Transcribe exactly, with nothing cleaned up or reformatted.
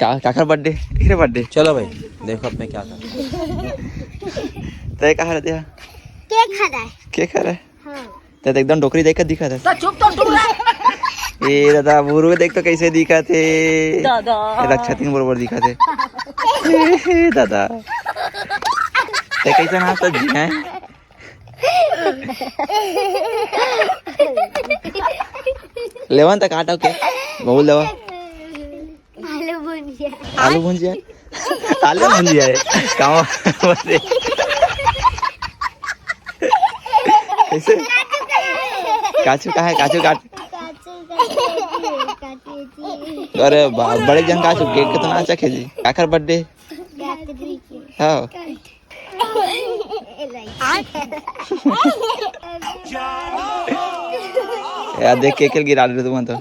का, काकर बर्थडे? तेरे बर्थडे। चलो भाई, देखो अब मैं क्या कर। तय कहा रहते हैं? केक खा रहा है। केक खा रहा है? हाँ। तय तो एकदम डोकरी देख के दिखा था। तो चुप तो तू रह। ए दादा, बुरू देख तो कैसे दिखा थे। दादा। ए, रक्षा तीन बरोबर दिखा थे। ए, दादा। तय कैसे नाचता जी है? लेवन तक आटा के। बहुत लेवा। आलू भुंजिया। आलू भुंजिया। आलू भुंजिया है। कावा बोले। कैसे? काचू कहाँ है? काचू काट। काचू काटे जी, काटे जी। अरे बा-, बड़े जन काचू केक कितना अच्छा खेजी। काकर बर्थडे? गायत्री के। हाँ। यार देख के केक गिरा दे तुम तो।